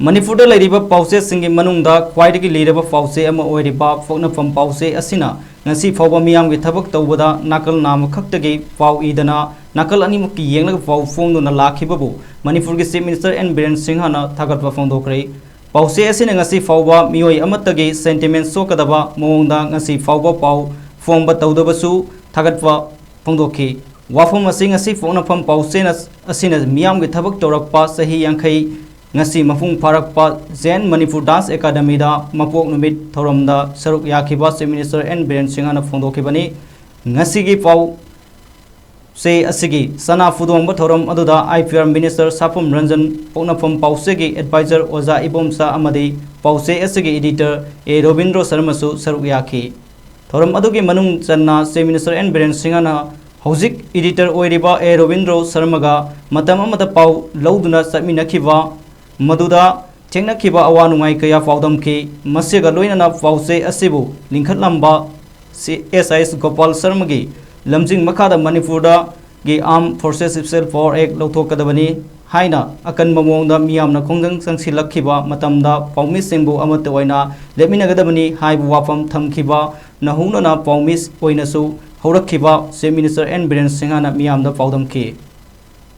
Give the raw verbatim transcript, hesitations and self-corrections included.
ꯃꯅꯤꯄꯨꯔꯗ ꯂꯩꯔꯤꯕ ꯄꯥꯎꯆꯦꯁꯤꯡꯒꯤ ꯃꯅꯨꯡꯗ ꯈ꯭ꯋꯥꯏꯗꯒꯤ ꯂꯤꯔꯕ ꯄꯥꯎꯆꯦ ꯑꯃ ꯑꯣꯏꯔꯤꯕ ꯄꯣꯛꯅꯐꯝ ꯄꯥꯎꯆꯦ ꯑꯁꯤꯅ ꯉꯁꯤ ꯐꯥꯎꯕ ꯃꯤꯌꯥꯝꯒꯤ ꯊꯕꯛ ꯇꯧꯕꯗ ꯅꯥꯀꯜ ꯅꯥꯝꯃ ꯈꯛꯇꯒꯤ ꯄꯥꯎ ꯏꯗꯅ ꯅꯥꯀꯜ ꯑꯅꯤꯃꯛꯀꯤ ꯌꯦꯡꯂꯒ ꯄꯥꯎ ꯐꯣꯡꯗꯨꯅ ꯂꯥꯛꯈꯤꯕꯕꯨ ꯃꯅꯤꯄꯨꯔꯒꯤ Chief Minister N ꯕꯤꯔꯦꯟ ꯁꯤꯡꯍꯅ ꯊꯥꯒꯠꯄ ꯐꯣꯡꯗꯣꯛꯈ꯭ꯔꯦ꯫ ꯄꯥꯎꯆꯦ ꯑꯁꯤꯅ ꯉꯁꯤ ꯐꯥꯎꯕ ꯃꯤꯑꯣꯏ ꯑꯃꯠꯇꯒꯤ sentiment ꯁꯣꯛꯀꯗꯕ ꯃꯑꯣꯡꯗ ꯉꯁꯤ ꯐꯥꯎꯕ ꯄꯥꯎ ꯐꯣꯡꯕ ꯇꯧꯗꯕꯁꯨ ꯊꯥꯒꯠꯄ ꯐꯣꯡꯗꯣꯛꯈꯤ꯫ ꯋꯥꯐꯝ ꯑꯁꯤ ꯉꯁꯤ ꯄꯣꯛꯅꯐꯝ ꯄꯥꯎꯆꯦꯅ ꯑꯁꯤꯅ ꯃꯤꯌꯥꯝꯒꯤ ꯊꯕꯛ ꯇꯧꯔꯛꯄ ꯆꯍꯤ ꯌꯥꯡꯈꯩ ꯉꯁꯤ ꯃꯄꯨꯡ ꯐꯥꯔꯛꯄ ꯖꯦꯟ ꯃꯅꯤꯄꯨꯔ Dance Academy ꯗ ꯃꯄꯣꯛ ꯅꯨꯃꯤꯠ ꯊꯧꯔꯝꯗ ꯁꯔꯨꯛ ꯌꯥꯈꯤꯕ Chief Minister N ꯕꯤꯔꯦꯟ ꯁꯤꯡꯍꯅ ꯐꯣꯡꯗꯣꯛꯈꯤꯕꯅꯤ꯫ ꯉꯁꯤꯒꯤ ꯄꯥꯎ ꯆꯦ ꯑꯁꯤꯒꯤ ꯁꯅꯥ ꯐꯨꯗꯣꯡꯕ ꯊꯧꯔꯝ ꯑꯗꯨꯗ I P R Minister ꯁꯥꯐꯝ Ranjan, ꯄꯣꯛꯅꯐꯝ ꯄꯥꯎꯆꯦꯒꯤ advisor ꯑꯣꯖꯥ ꯏꯕꯣꯝꯆꯥ ꯑꯃꯗꯤ ꯄꯥꯎꯆꯦ ꯑꯁꯤꯒꯤ editor A ꯔꯣꯕꯤꯟꯗ꯭ꯔꯣ ꯁꯔꯃꯁꯨ ꯁꯔꯨꯛ ꯌꯥꯈꯤ꯫ ꯊꯧꯔꯝ ꯑꯗꯨꯒꯤ ꯃꯅꯨꯡ ꯆꯟꯅ Chief Minister N ꯕꯤꯔꯦꯟ ꯁꯤꯡꯍꯅ ꯍꯧꯖꯤꯛ editor ꯑꯣꯏꯔꯤꯕ A ꯔꯣꯕꯤꯟꯗ꯭ꯔꯣ ꯁꯔꯃꯒ ꯃꯇꯝ ꯑꯃꯗ ꯄꯥꯎ ꯂꯧꯗꯨꯅ ꯆꯠꯃꯤꯟꯅꯈꯤꯕ ꯃꯗꯨꯗ ꯊꯦꯡꯅꯈꯤꯕ ꯑꯋꯥ ꯅꯨꯡꯉꯥꯏ ꯀꯌꯥ ꯄꯥꯎꯗꯝꯈꯤ꯫ ꯃꯁꯤꯒ ꯂꯣꯏꯅꯅ ꯄꯥꯎꯆꯦ ꯑꯁꯤꯕꯨ ꯂꯤꯡꯈꯠꯂꯝꯕ ꯁꯤ ꯑꯦꯁ ꯑꯥꯏ ꯑꯦꯁ ꯒꯣꯄꯥꯜ ꯁꯔꯃꯒꯤ ꯂꯝꯖꯤꯡ ꯃꯈꯥꯗ ꯃꯅꯤꯄꯨꯔꯗꯒꯤ Armed Forces Special Power Act ꯂꯧꯊꯣꯛꯀꯗꯕꯅꯤ ꯍꯥꯏꯅ ꯑꯀꯟꯕ ꯃꯑꯣꯡꯗ ꯃꯤꯌꯥꯝꯅ ꯈꯣꯡꯖꯪ ꯆꯪꯁꯤꯜꯂꯛꯈꯤꯕ ꯃꯇꯝꯗ ꯄꯥꯎꯃꯤꯁꯤꯡꯕꯨ ꯑꯃꯠꯇ ꯑꯣꯏꯅ ꯂꯦꯞꯃꯤꯟꯅꯒꯗꯕꯅꯤ ꯍꯥꯏꯕ ꯋꯥꯐꯝ ꯊꯝꯈꯤꯕ ꯅꯍꯧꯅꯅ ꯄꯥꯎꯃꯤꯁ ꯑꯣꯏꯅꯁꯨ ꯍꯧꯔꯛꯈꯤꯕ Chief Minister N ꯕꯤꯔꯦꯟ ꯁꯤꯡꯍꯅ ꯃꯤꯌꯥꯝꯗ ꯄꯥꯎꯗꯝꯈꯤ꯫